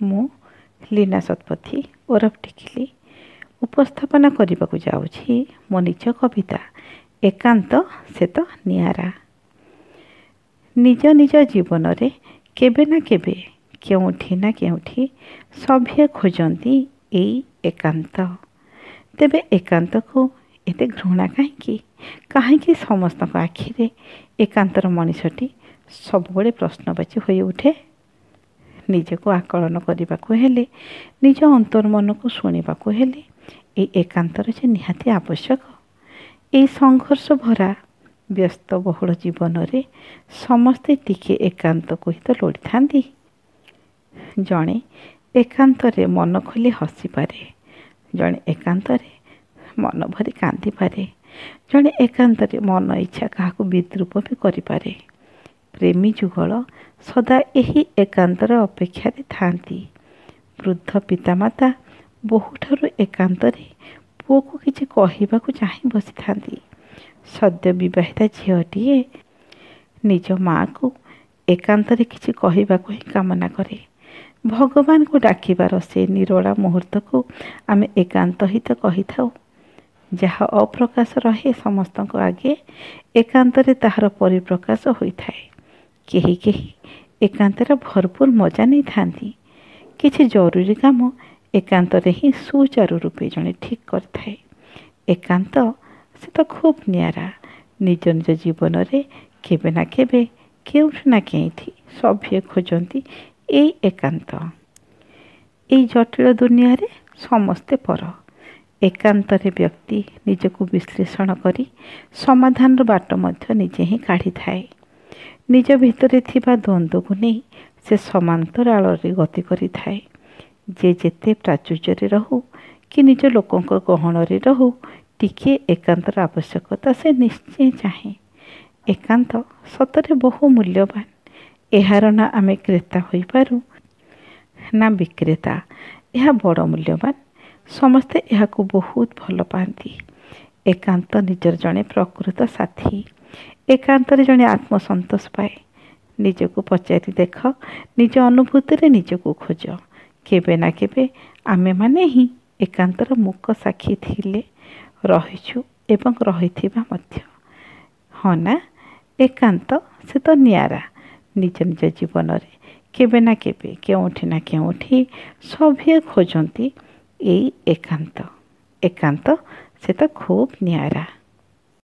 ମୁଁ ଲୀନା ଶତପଥୀ ଓରଫ ଟିକିଲି ଉପସ୍ଥାପନା କରିବାକୁ ଯାଉଛି ମୋ ନିଜ କବିତା ଏକାନ୍ତ ସେ ତ ନିଆରା। ନିଜ ନିଜ ଜୀବନରେ କେବେ ନା କେବେ, କେଉଁଠି ନା କେଉଁଠି ସଭିଏଁ ଖୋଜନ୍ତି ଏଇ ଏକାନ୍ତ। ତେବେ ଏକାନ୍ତକୁ ଏତେ ଘୃଣା କାହିଁକି? କାହିଁକି ସମସ୍ତଙ୍କ ଆଖିରେ ଏକାନ୍ତର ମଣିଷଟି ସବୁବେଳେ ପ୍ରଶ୍ନବାଚୀ ହୋଇଉଠେ? ନିଜକୁ ଆକଳନ କରିବାକୁ ହେଲେ, ନିଜ ଅନ୍ତର୍ମନକୁ ଶୁଣିବାକୁ ହେଲେ ଏଇ ଏକାନ୍ତର ଯେ ନିହାତି ଆବଶ୍ୟକ। ଏଇ ସଂଘର୍ଷ ଭରା ବ୍ୟସ୍ତବହୁଳ ଜୀବନରେ ସମସ୍ତେ ଟିକିଏ ଏକାନ୍ତକୁ ହିଁ ତ ଲୋଡ଼ିଥାନ୍ତି। ଜଣେ ଏକାନ୍ତରେ ମନ ଖୋଲି ହସିପାରେ, ଜଣେ ଏକାନ୍ତରେ ମନ ଭରି କାନ୍ଦିପାରେ, ଜଣେ ଏକାନ୍ତରେ ମନ ଇଚ୍ଛା କାହାକୁ ବିଦ୍ରୂପ ବି କରିପାରେ। ପ୍ରେମୀ ଯୁଗଳ ସଦା ଏହି ଏକାନ୍ତର ଅପେକ୍ଷାରେ ଥାଆନ୍ତି। ବୃଦ୍ଧ ପିତାମାତା ବୋହୂଠାରୁ ଏକାନ୍ତରେ ପୁଅକୁ କିଛି କହିବାକୁ ଚାହିଁ ବସିଥାନ୍ତି। ସଦ୍ୟ ବିବାହିତା ଝିଅଟିଏ ନିଜ ମାଆକୁ ଏକାନ୍ତରେ କିଛି କହିବାକୁ ହିଁ କାମନା କରେ। ଭଗବାନଙ୍କୁ ଡାକିବାର ସେ ନିରୋଳା ମୁହୂର୍ତ୍ତକୁ ଆମେ ଏକାନ୍ତ ହିଁ ତ କହିଥାଉ। ଯାହା ଅପ୍ରକାଶ ରହେ ସମସ୍ତଙ୍କ ଆଗେ, ଏକାନ୍ତରେ ତାହାର ପରିପ୍ରକାଶ ହୋଇଥାଏ। କେହି କେହି ଏକାନ୍ତରେ ଭରପୁର ମଜା ନେଇଥାନ୍ତି। କିଛି ଜରୁରୀ କାମ ଏକାନ୍ତରେ ହିଁ ସୁଚାରୁ ରୂପେ ଜଣେ ଠିକ୍ କରିଥାଏ। ଏକାନ୍ତ ସେ ତ ଖୁବ୍ ନିଆରା। ନିଜ ନିଜ ଜୀବନରେ କେବେ ନା କେବେ, କେଉଁଠି ନା କେଉଁଠି ସଭିଏଁ ଖୋଜନ୍ତି ଏଇ ଏକାନ୍ତ। ଏଇ ଜଟିଳ ଦୁନିଆରେ ସମସ୍ତେ ପର। ଏକାନ୍ତରେ ବ୍ୟକ୍ତି ନିଜକୁ ବିଶ୍ଳେଷଣ କରି ସମାଧାନର ବାଟ ମଧ୍ୟ ନିଜେ ହିଁ କାଢ଼ିଥାଏ। ନିଜ ଭିତରେ ଥିବା ଦ୍ୱନ୍ଦ୍ୱକୁ ନେଇ ସେ ସମାନ୍ତରାଳରେ ଗତି କରିଥାଏ। ଯେ ଯେତେ ପ୍ରାଚୁର୍ଯ୍ୟରେ ରହୁ କି ନିଜ ଲୋକଙ୍କ ଗହଣରେ ରହୁ, ଟିକିଏ ଏକାନ୍ତର ଆବଶ୍ୟକତା ସେ ନିଶ୍ଚୟ ଚାହେଁ। ଏକାନ୍ତ ସତରେ ବହୁ ମୂଲ୍ୟବାନ। ଏହାର ନା ଆମେ କ୍ରେତା ହୋଇପାରୁ ନା ବିକ୍ରେତା। ଏହା ବଡ଼ ମୂଲ୍ୟବାନ। ସମସ୍ତେ ଏହାକୁ ବହୁତ ଭଲ ପାଆନ୍ତି। ଏକାନ୍ତ ନିଜର ଜଣେ ପ୍ରକୃତ ସାଥୀ। ଏକାନ୍ତରେ ଜଣେ ଆତ୍ମସନ୍ତୋଷ ପାଏ। ନିଜକୁ ପଚାରି ଦେଖ, ନିଜ ଅନୁଭୂତିରେ ନିଜକୁ ଖୋଜ। କେବେ ନା କେବେ ଆମେମାନେ ହିଁ ଏକାନ୍ତର ମୂକ ସାକ୍ଷୀ ଥିଲେ, ରହିଛୁ ଏବଂ ରହିଥିବା ମଧ୍ୟ। ହଁ ନା, ଏକାନ୍ତ ସେ ତ ନିଆରା। ନିଜ ନିଜ ଜୀବନରେ କେବେ ନା କେବେ, କେଉଁଠି ନା କେଉଁଠି ସଭିଏଁ ଖୋଜନ୍ତି ଏଇ ଏକାନ୍ତ। ଏକାନ୍ତ ସେ ତ ଖୁବ୍ ନିଆରା।